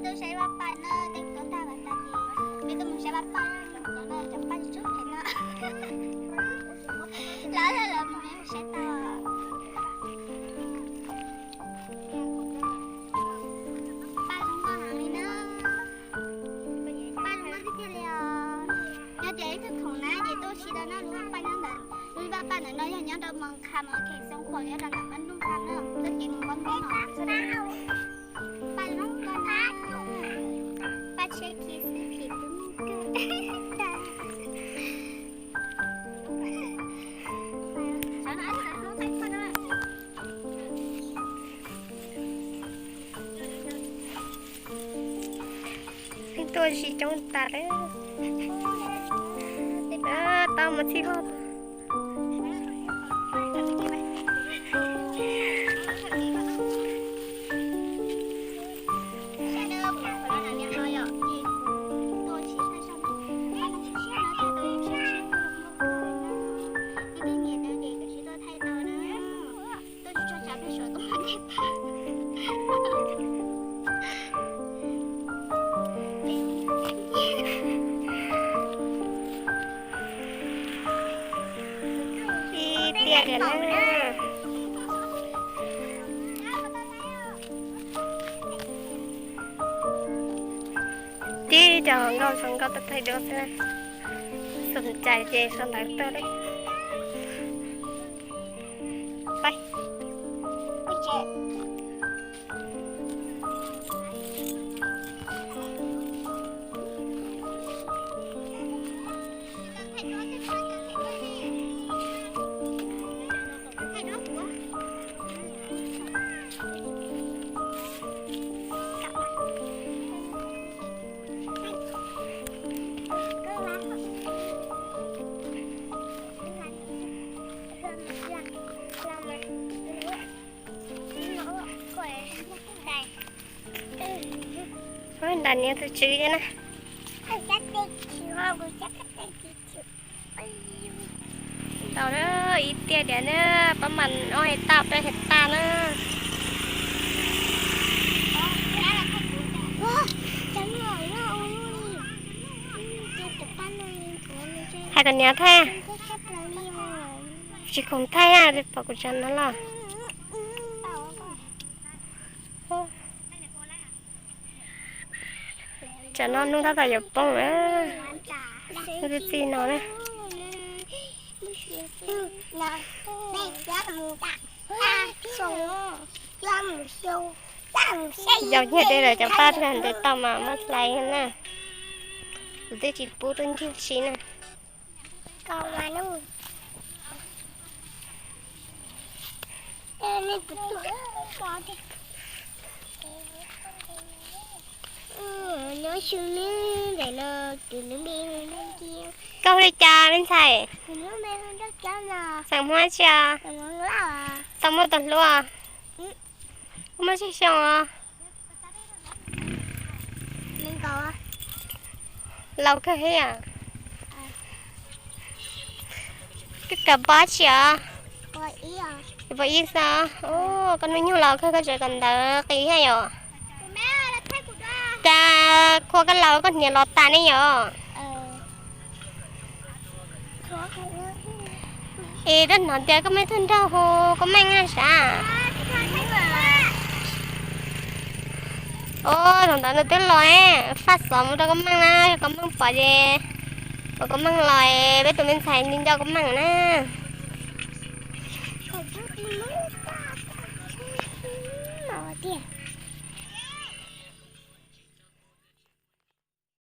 Tuaj saib vaj paj na, tej tuaj tag vaj paj ces peb tuaj mus saib vaj paj, cov paj tsis tshua phem no. Lawv lawv mus saib tau. Paj zoo nkauj heev li na. Paj zoo nkauj tiag tiag li os. Yog tias ib tug khoom na ces tuaj tsis tau na, lub vaj paj nyob ntawm, lub vaj paj ntawm no yog nyob rau Moos Kham, Kheem Xoo Khuam, nyob rau ntawm Paj Nrooj Kham na, txoj kev mus Paj Nrooj Kham. Paj zoo nkauj na. Paj tsheb khi xwb phim tub muj kawg. Tuaj tsis coob tas li. Tau mus txhij hauj. Ib tiaj tiag na. Tib cov hluas nkauj hluas nkauj tuaj thaij duab xwb na. Xom cai ces sau ntawv tuaj li. Nram niam tus tswv na. Tau ib tiaj tiag na, pab mam ob hais tag peb hais tag na. Hais kom niam thaij. Tsis khoom thaij na, pom kuv tsav no los. Tsam no hnub tab tom yuav poob na. Hnub txi txiv no na. Yau nyiaj tej lawm cov paj ntev tau mas muab hlais na. Kuv twb tsis pub tuaj ncig si na. Koj hu li cas me ntxhais? Xeem Hmoob tsi os? Tau muaj tus hlub os? Koj muaj tsawg xyoo os? Laus kawg thiab. Koj kawm pab tsi os? Pab ib xwb. Koj hnub nyoog laus kawg koj tseem kawm ntawv qis thiab yom? Cas qhua koj laus koj hniav los tas ne yom? Es twb hnov tias koj muaj ib tug nraug hu Koob Meej na sav. Os, thaum ntawd nws twb los, faj xov mus rau Koob Meej na, yog Koob Meej pom ces, pom Koob Meej los, peb tus me ntxhais nco Koob Meej na.